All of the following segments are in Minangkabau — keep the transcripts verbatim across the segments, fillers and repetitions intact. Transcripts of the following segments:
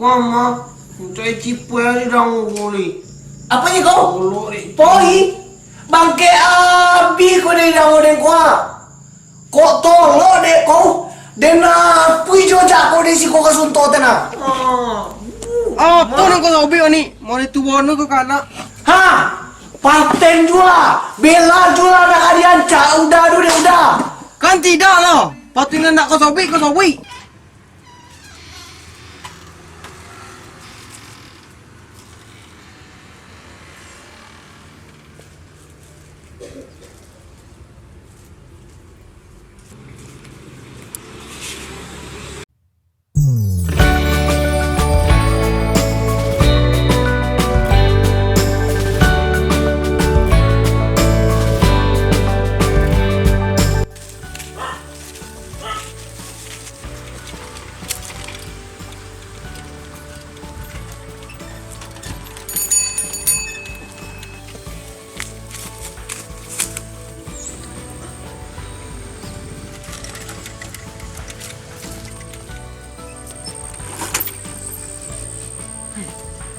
Ko mah, mintak Eci pai di dango ko lai. Apo je kau? Poi. Bangkek abih ko dari dango den ko, ah. Kok tolok dek kau? Den apuih jo jago di siko ka sunto teh nah. Apo nan kau sobek ko ni? Mau ditubono ko ka anak? Ha! Paten juo lah, bela juo lah, nak ka diancak, udah tu dek udah. Kan tidak lah, patuiknyo nak kau sobek, kau sobek.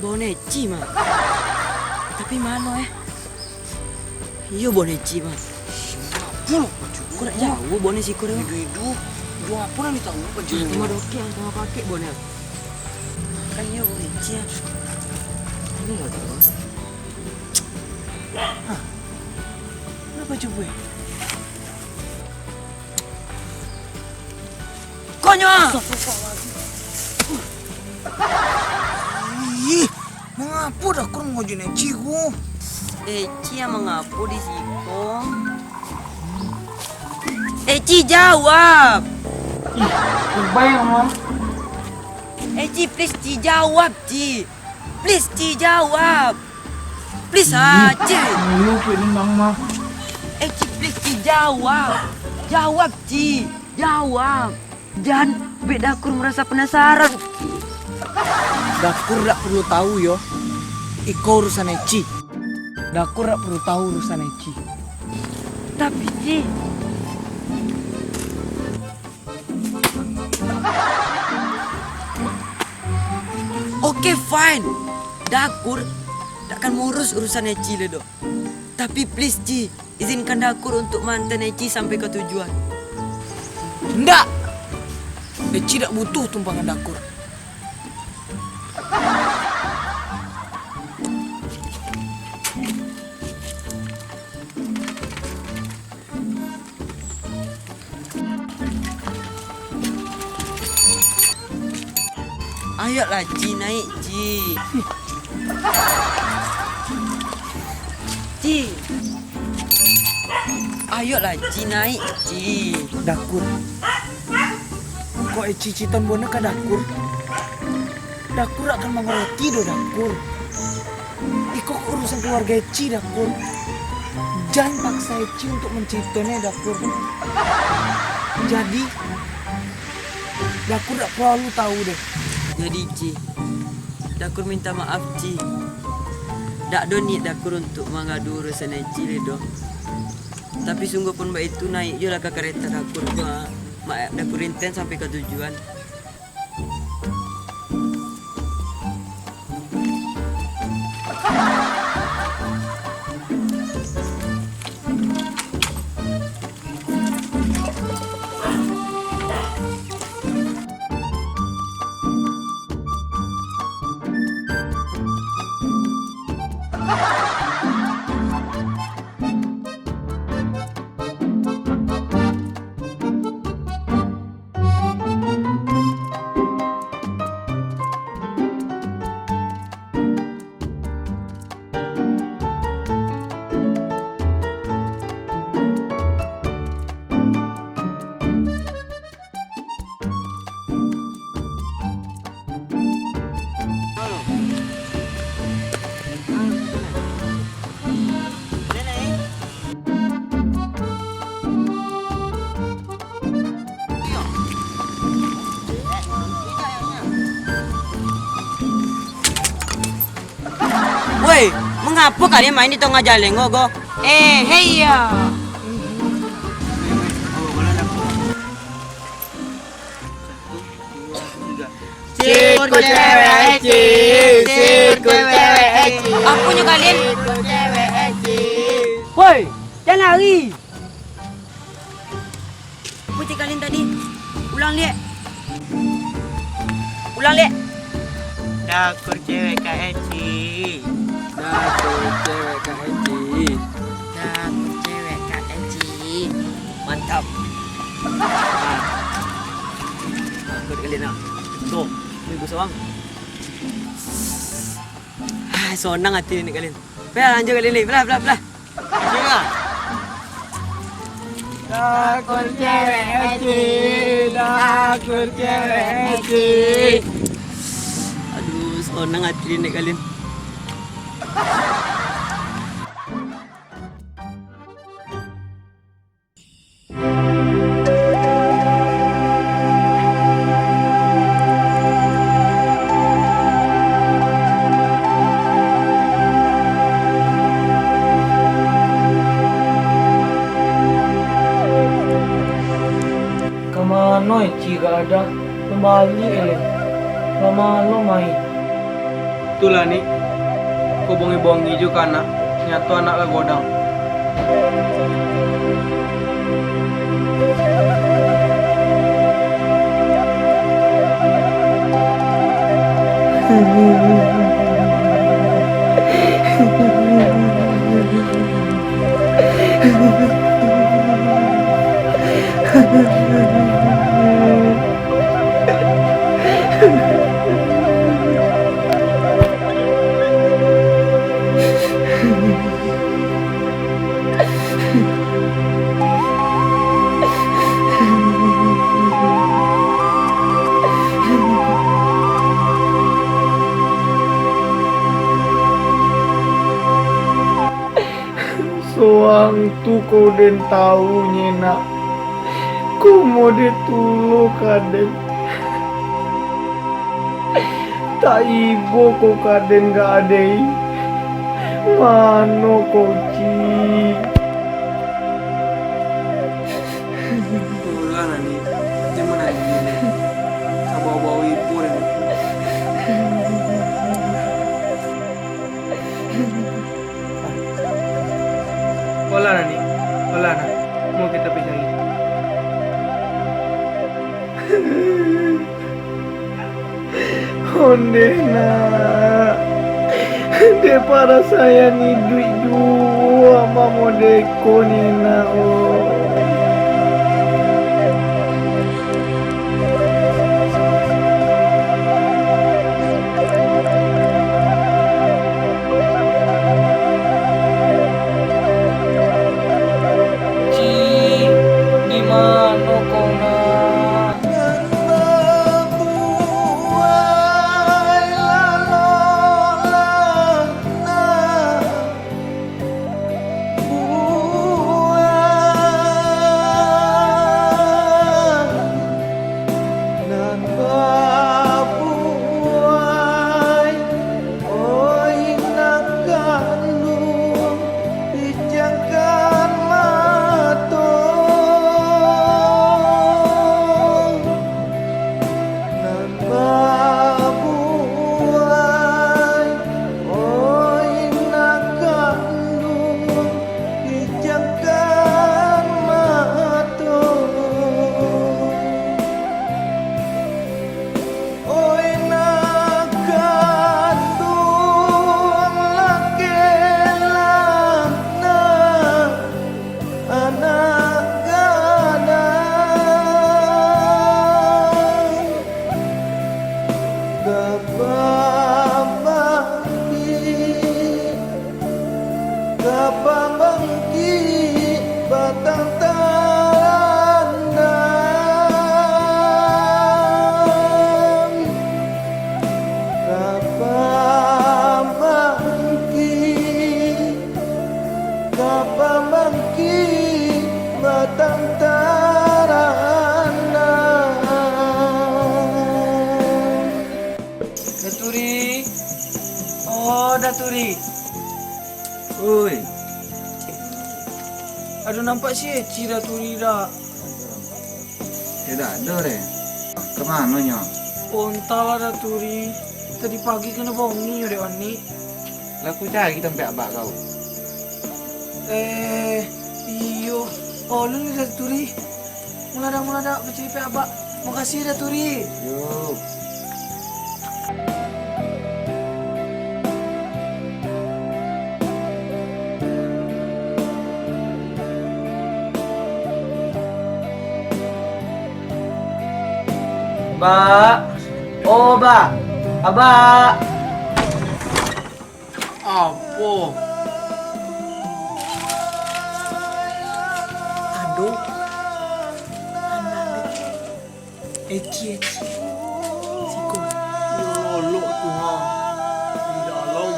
Boneci mah. Tapi mano, eh? Iyo, boneci mah. Apo lo, Pak Jun? Kok nak jauah boneci ko, eh? Iduik-iduik. Iduik apo nan ditawak, Pak Jun? Tama dokek, tama pakek boneci. Kan iyo boneci, ah. Ini lah, Bang. Hah? Kenapa coba? Konyo! Ih, mangapo Dakur mangojo Eci ko? Eci yang mangapo di siko? Eci, jawab! Ih, lebay, Mama. Eci, please, Ci, jawab, Ci. Please, Ci, jawab. Please, ah, Ci. Ayo, Ci, ni, Mama. Eh, Ci, please, Ci, jawab. Jawab, Ci. Jawab. Jan buek Dakur marasa panasaran, Ci. Dakur dak paralu tahu, yo. Iko urusan Eci. Dakur dak paralu tahu urusan Eci. Tapi, Ci. Oke, fine. Dakur dak akan mangurus urusan Eci lai doh. Tapi please, Ci, izinkan Dakur untuk maanta Eci sampai ka tujuan. Ndak! Eci dak butuh tumpangan Dakur. Ayolah, Ci, naik, Ci. Ci. Ayolah, Ci, naik, Ci. Dakur. Kok Eci citon bana ka Dakur? Dakur akan mangarati doh, Dakur. Iko urusan kaluarga Eci, Dakur. Jan paksa Eci untuk mancitonyo, Dakur. Jadi, Dakur dak paralu tahu doh. Jadi, Ci, Dakur minta maaf, Ci. Dak ado niat Dakur untuk mangadu urusan Eci lai doh. Tapi sungguahpun baitu, naik jolah ka kareta Dakur ko, ha. Mak Dakur inten sampai ka tujuan. Woi, mangapo kalian main di tangah jalan ko, ko? Eh, hei, ya. Satu, dua, tiga. Cik. Sikul cewek ecik, sikul cewek ecik. Apo nyo kalian? Sikul cewek ecik. Woi, jan lari. Apo cek kalian tadi? Ulang liak. Ulang liak. Dakur cewek ka ecik. Dakur cewek ka ecik. Dakur cewek ka ecik. Mantap. Nah. Nah, buat kalian lah. Tuh, minggu sorang. Ah, sonang ati ni kalian. Payah lanjut kalian ni. Belah, belah, belah. Sini lah. Dakur cewek ecik, dakur cewek ecik. Aduh, sonang ati ni kalian. Ka mano Eci Gadang? Baliak lai. Lah malam lai. Tu lah, Ni. Ko bongi-bongi jo ka anak. Nyato anak lah godang. Surang tu ko den tau nyo, Nak. Ko mode tulo ka den. Tak ibo ko ka den gadei. Mano ko, Ci? Tulah, Nani. Jan manangih, Ni. Ka bawa-bawa ibu, Nani. Olah, Nani. Olah, nah. Mau kita pai cari. Ondeh, Nak. Dek parasaian iduik juo mah modeko ni, Nak, oh. Ci, di mano kau, Nak? Nan babuai lalolah, Nak. Buah nan babuai, oi nak kanduang, pijamkan mato. Nan babuai, oi nak kanduang, pijamkan mato. Oi nak kanduang, lakelah nak anak gadang, ka pambangkik, ka pambangkik batang tarandam. Ka pambangkik, ka pambangkik batang tarandam. Daturi, oh Daturi. Oi. Aduh, nampak si Eci Daturi dak? Tidak ada deh. Kemana nyo? Ontahlah, Daturi. Tadi pagi kanai bongi nyo dek Oni. Lah, kau cari tampek abak kau. Eh, iyo. Alun ni, Daturi. Muladak-muladak bacari tampek abak. Makasih, Daturi. Yo. Bak, oh, Bak, Abak. Apo? Ado anak dek Eci, Eci. Siko. Yo, lolok tu, ha. Di dalam.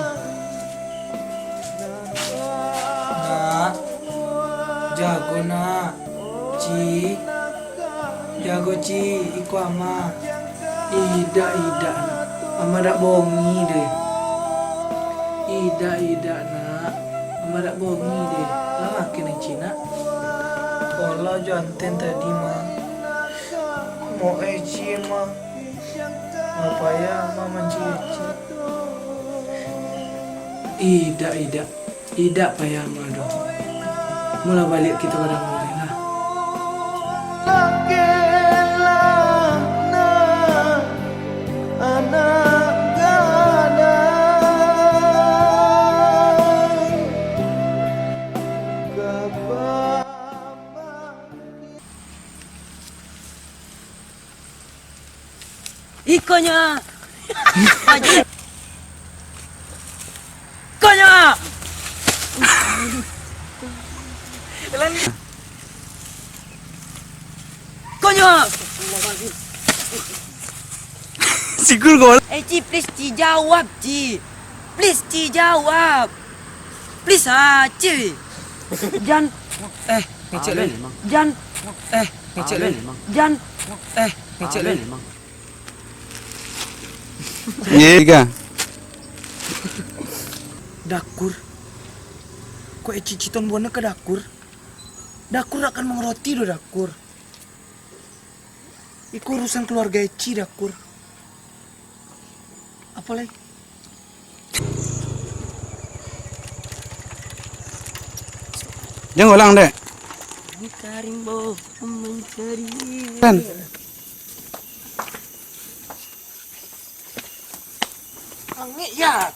Nak, jago, Nak. Ci, jago, Ci, iko Ama. Idak, idak, Nak. Ama dak bongi deh. Idak, idak, Nak. Ama dak bongi deh. Lah makin, Ci, Nak. Polah jo anten tadi, Ma. Mo Eci, Ma. Mapayah, Ma, manci Eci. Idak, idak. Idak payah mado. Mulo baliak kito ka Danguang lai lah. Ikonyo. Ikonyo. Ikonyo. Sigul gol. Eh, Ci, please, Ci, jawab, Ci. Please, Ci, jawab. Please, ah, Ci. Jan. Eh, ngecek lai. Jan. Eh, ngecek lai. Jan. Eh, ngecek lai. Ye, tiga. Dakur. Kok Eci citon buana ka Dakur? Dakur akan mangaroti doh, Dakur. Iko urusan kaluarga Eci, Dakur. Apo lai? Jangan ulang, Dek. Kan. Angek, ya.